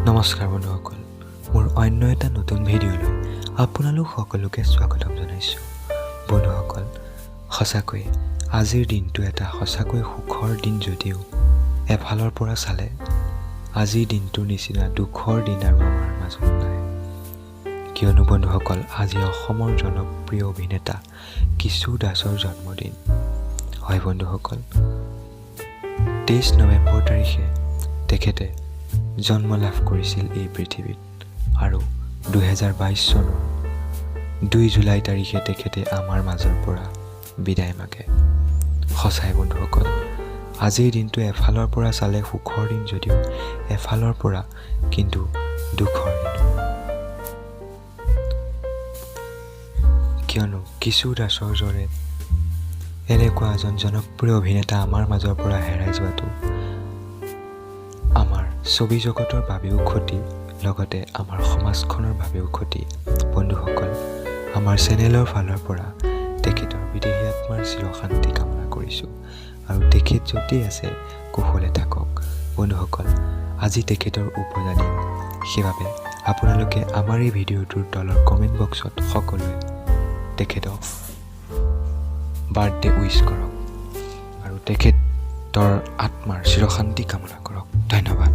নমস্কাৰ বন্ধুসকল, মোৰ অন্য এটা নতুন ভিডিঅ'লৈ আপোনালোক সকলোকে স্বাগতম জনাইছোঁ। বন্ধুসকল, সঁচাকৈয়ে আজিৰ দিনটো এটা সঁচাকৈ সুখৰ দিন যদিও এফালৰ পৰা চালে আজিৰ দিনটোৰ নিচিনা দুখৰ দিন আৰু আমাৰ মাজত নাই। কিয়নো বন্ধুসকল, আজি অসমৰ জনপ্ৰিয় অভিনেতা কিশোৰ দাসৰ জন্মদিন। হয় বন্ধুসকল, 23 নৱেম্বৰ তাৰিখে তেখেতে জন্ম লাভ কৰিছিল এই পৃথিৱীত আৰু 2022 চনৰ 2 জুলাই তাৰিখে তেখেতে আমাৰ মাজৰ পৰা বিদায় মাগে। সঁচাই বন্ধুসকল, আজিৰ দিনটো এফালৰ পৰা চালে সুখৰ দিন যদিও এফালৰ পৰা কিন্তু দুখৰ দিন। কিয়নো কিশোৰ দাসৰ দৰে এনেকুৱা এজন জনপ্ৰিয় অভিনেতা আমাৰ মাজৰ পৰা হেৰাই যোৱাটো আমাৰ ছবি জগতৰ বাবেও ক্ষতি, লগতে আমাৰ সমাজখনৰ বাবেও ক্ষতি। বন্ধুসকল, আমাৰ চেনেলৰ ফালৰ পৰা তেখেতৰ বিদেহী আত্মাৰ চিৰশান্তি কামনা কৰিছোঁ আৰু তেখেত য'তেই আছে কুশলে থাকক। বন্ধুসকল, আজি তেখেতৰ ওপজা দিন। সেইবাবে আপোনালোকে আমাৰ এই ভিডিঅ'টোৰ তলৰ কমেণ্ট বক্সত সকলোৱে তেখেতক বাৰ্থডে উইচ কৰক আৰু তেখেতৰ আত্মাৰ চিৰশান্তি কামনা কৰক। ধন্যবাদ।